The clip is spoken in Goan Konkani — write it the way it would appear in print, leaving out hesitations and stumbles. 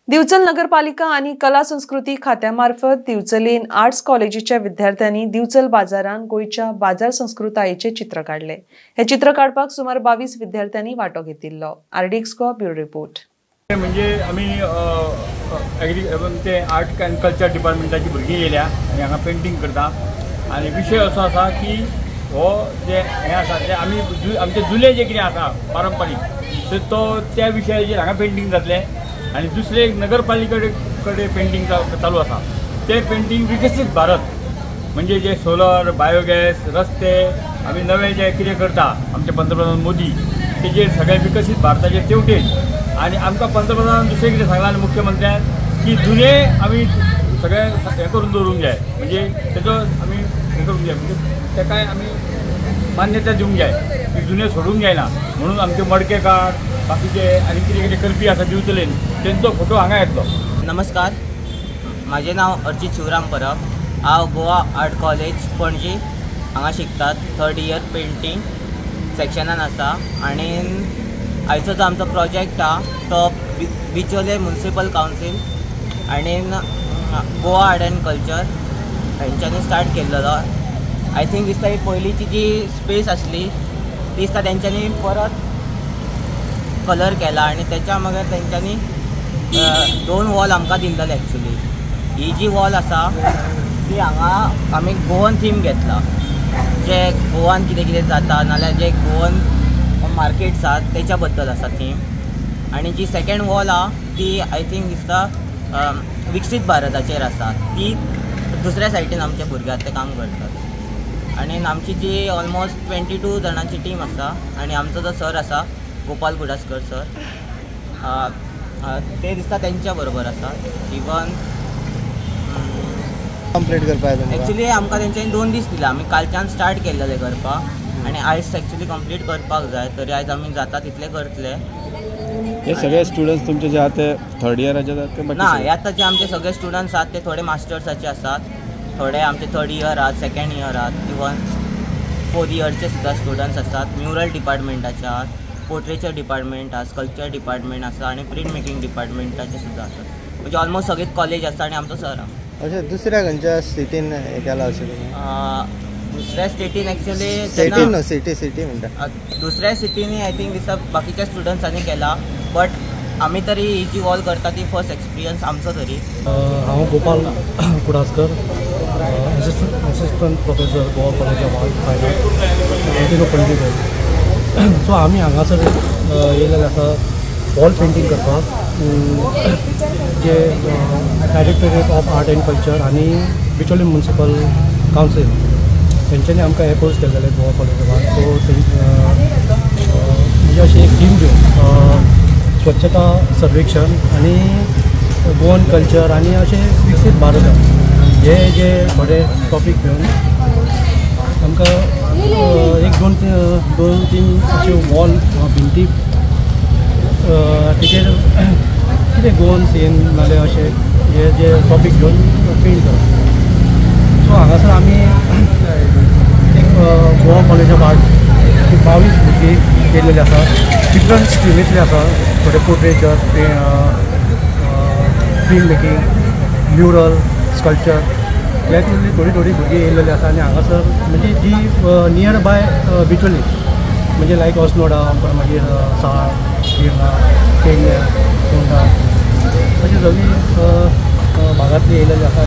दिवचल नगरपालिका आणि कला संस्कृती खात्यामार्फत दिवचलेन आर्ट्स कॉलेजीच्या विद्यार्थ्यांनी दिवचल बाजारान गोंयच्या बाजार संस्कृतायेचे चित्र काडले. हे चित्र काडपाक सुमार 22 विद्यार्थ्यांनी वांटो घेतिल्लो. RDX Goa bureau report. म्हणजे आमी एग्री ते आर्ट अँड कल्चर डिपार्टमेंटाची भुरगीं येयल्या आनी हांगा पेंटींग करता. आनी विशय असो आसा की हो जे हें आसा ते आमी आमचे जुने जे कितें आसा पारंपारीक तर तो त्या विशयाचेर हांगा पेंटींग जातलें. आनी दुसरें एक नगरपालिके कडेन पेंटींग चालू आसा तें पेंटींग विकसीत भारत म्हणजे जे सोलर बायोगॅस रस्ते आमी नवे जे कितें करता आमचे पंतप्रधान मोदी तेजेर सगळें विकसीत भारताचेर तेवटेन. आनी आमकां पंतप्रधान दुसरें कितें सांगलां आनी मुख्यमंत्र्यान की जुने आमी सगळें हें करून दवरूंक जाय, म्हणजे तेजो आमी हें करूंक जाय, म्हणजे तेकाय आमी मान्यता दिवंक जाय की जुने सोडूंक जायना. म्हणून आमचे मडकेकार बाकीचे आनी कितें कितें करपी आसा दिवचलेन तेंचो फोटो हांगा येतलो. नमस्कार, म्हाजें नांव अर्जित शिवराम परब. हांव गोवा आर्ट कॉलेज पणजी हांगा शिकतात. थर्ड इयर पेंटींग सेक्शनान आसा. आनी आयचो जो आमचो प्रोजेक्ट आहा तो बिचोले म्युनिसिपल कावन्सील आनी गोवा आर्ट अँड कल्चर हेंच्यांनी स्टार्ट केल्लो. I think दिसता ही पयलींची जी स्पेस आसली ती दिसता तेंच्यांनी परत कलर केला आनी तेच्या मागीर तेंच्यांनी दोन वॉल आमकां दिल्लेले. एक्चुली ही जी वॉल आसा ती हांगा आमी गोवन थीम घेतला, जे गोवान कितें कितें जाता नाल्यार जे गोवन मार्केट्स आसात तेच्या बद्दल आसा थीम. आनी जी सेकेंड वॉल आहा ती I think दिसता विकसीत भारताचेर आसा. ती दुसऱ्या सायडीन आमचे भुरगे आतां काम करतात. आनी आमची जी ऑलमोस्ट 22 जाणांची टीम आसा आनी आमचो जो सर आसा गोपाल कुडासकर सर ते दिसता तेंच्या बरोबर आसा. इवन कंप्लीट करपाक एक्चुली आमकां तेंच्यांनी 2 दीस दिला. आमी कालच्यान स्टार्ट केल्लेले करपाक आनी आयज एक्चुली कंप्लीट करपाक जाय, तरी आयज आमी जाता तितले करतले. हे सगळे स्टुडंट्स तुमचे जे आहा ते थर्ड इयराचे आहात? ना, हे आतां जे आमचे सगळे स्टुडंट्स आहात ते थोडे मास्टर्साचे आसात, थोडे आमचे थर्ड इयर आहात, सेकेंड इयर आहात, इवन फोर्थ इयरचे सुद्दां स्टुडंट्स आसात. म्युरल डिपार्टमेंटाचे आहात, पोर्ट्रेचर डिपार्टमेंट आसा, स्कल्पचर डिपार्टमेंट आसा आनी प्रिंट मेकिंग डिपार्टमेंटाचे सुद्दां आसात. म्हणजे ऑलमोस्ट सगळीच कॉलेज आसा आनी आमचो सर आहा. अशें दुसऱ्या खंयच्या स्टेटीन हें केलां अशें तुमी? दुसऱ्या स्टेटीन एक्चुली सिटी न्हू, सिटी सिटी म्हणटा. दुसऱ्या सिटीनी I think दिसता बाकीच्या स्टुडंट्सांनी केला, बट आमी तरी ही जी वॉल करता ती फर्स्ट एक्सपिरियन्स आमचो तरी. हांव Gopal Kudaskar, assistant professor Goa college of art fine art Panaji. So आमी हांगासर येयलेले आसा वॉल पेंटींग करपाक, जे directorate of art and culture आनी बिचोली म्युनिसिपल कावन्सील तेंच्यांनी आमकां एप्रोच केल्लेले Goa college of art. So म्हणजे अशी एक थीम घेवन स्वच्छता सर्वेक्षण आनी गोवन कल्चर आनी अशें विकसीत भारत हे जे थोडे टॉपीक घेवन आमकां एक दोन तीन अश्यो वॉल भिंती तेचेर कितें गोवन सीन नाल्यार अशें हे जे टॉपीक घेवन पेंट करप. सो हांगासर आमी एक गोवा कॉलेज ऑफ आर्ट 22 भुरगीं केल्लेली आसा, डिफरंट स्ट्रिमींतले आसा, थोडे portraiture, film making, mural, sculpture ह्या हितूंतली थोडी थोडी भुरगीं येयलेली आसा. आनी हांगासर म्हणजे जी नियर बाय बिचोली म्हणजे लायक अस्नोडा, मागीर साळ, गिरना, पेडण्या, फोंडा अशी सगळीं भागांतली येयलेली आसा.